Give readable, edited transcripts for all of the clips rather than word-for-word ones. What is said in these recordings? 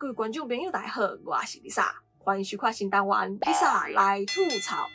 各位觀眾朋友大家好，我是麗莎，歡迎收看新單元麗莎來吐槽。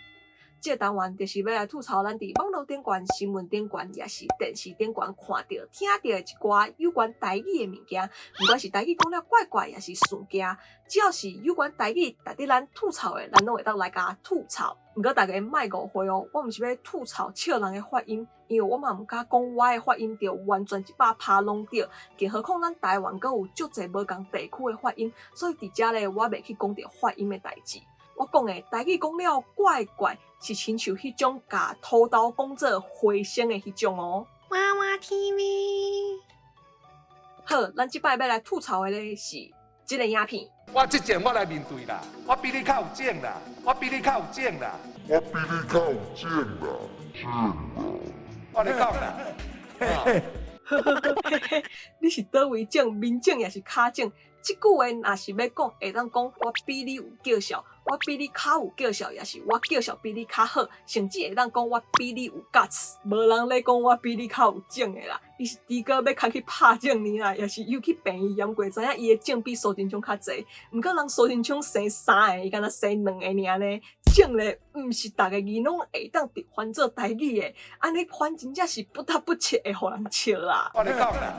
這個單元就是欲來吐槽咱佇網路頂懸、新聞頂懸，抑是電視頂懸看著、聽著的一寡有關台語的物件，毋管是台語講了怪怪，抑是慫驚，只要是有關台語值得咱吐槽的，咱攏會當來共吐槽。毋過大家莫誤會哦，我毋是欲吐槽笑人的發音，因為我嘛毋敢講我的發音著完全100趴攏對，更何況咱台灣閣有足濟無仝地區的發音，所以佇遮咧我袂去講著發音的代誌。我講的台語講了怪怪，是親像彼種共土豆講做花生的彼種哦。娃娃 TV。好，咱這擺欲來吐槽的咧是這個影片。我這種我來面對啦，我比你較有種啦，我比你較有種啦，我比你較有種啦，種啦。我咧講啦。呵呵呵嘿嘿，你是佗位種，面種抑是跤種？這句話若是欲講，會當講我比你有叫囂，我比你較有叫囂，抑是我叫囂比你較好，甚至會當講我比你有 guts。無人咧講我比你較有種的啦，伊是豬哥欲牽去拍種爾啦，抑是有去病院驗過，知影伊的種比蘇貞昌較濟。毋過人蘇貞昌生三个，伊干焦生兩個爾呢。種咧，毋是逐个字攏會當直翻做台語的，按呢翻真正是不得不切會予人笑啦。我咧講啦。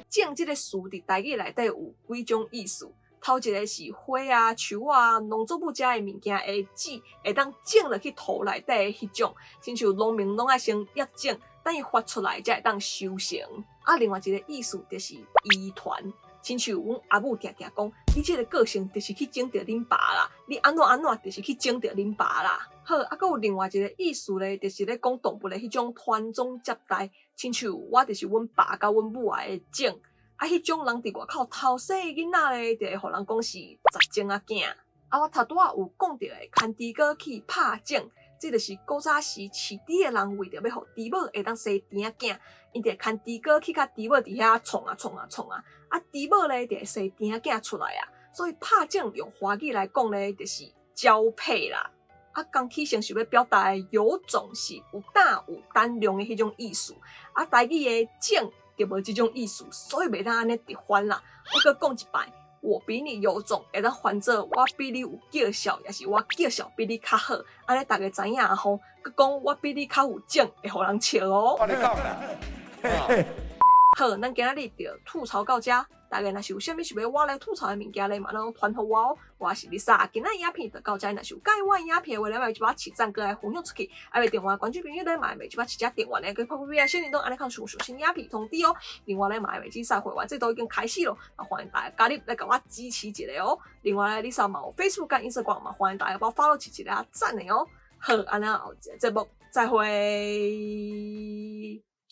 種這个詞佇台語內底有幾種意思，頭一个是花啊、樹啊、農作物遮的物件的籽會當種落去土內底的彼種，親像農民攏愛先掖種，等伊發出來才會當收成。啊，另外一个意思就是遺傳，親像阮阿母定定講，你這个個性就是去種著恁爸啦，你按怎按怎就是去種著恁爸啦。好，啊，閣有另外一个意思咧，就是咧講動物的彼種傳宗接代，親像我就是阮爸佮阮母的種。啊，彼種人佇外口偷生的囡仔咧，就會予人講是雜種仔囝。啊，我頭拄仔有講著的，牽豬哥去拍種，這就是古早時飼豬的人為著欲予豬母會當生甜仔囝，𪜶就會牽豬哥去共豬母佇遐創啊創啊創啊，啊豬母咧就會生甜仔囝出來啊。所以拍種用華語來講咧，就是交配啦。啊，江啟臣想欲表達的有種是有膽有膽量的彼種意思，啊，台語的種就無這種意思，所以袂當按呢直翻啦。我閣講一擺，我比你有種，會當翻做我比你有叫囂，抑是我叫囂比你較好，按呢大家知影吼。閣講我比你較有種，會予人笑哦。我咧講啦。好，咱今仔日就吐槽到遮。大家若是有啥物想欲我來吐槽的物件咧，嘛攏傳予我哦。我是麗莎，今仔影片就到遮，若是有佮意我的影片的話咧，嘛一把起讚閣來分享出去。啊，欲訂閱關注朋友咧，嘛會一擺起加訂閱咧，閣拍拍片小鈴鐺，按呢較有新影片通知哦。另外咧，嘛會記使會員制度已經開始咯，啊，歡迎大家加入來共我支持一下哦。另外咧，麗莎嘛有 Facebook 佮 Instagram 嘛，歡迎大家幫我 follow 一下讚的哦。好，按呢後一個節目再會。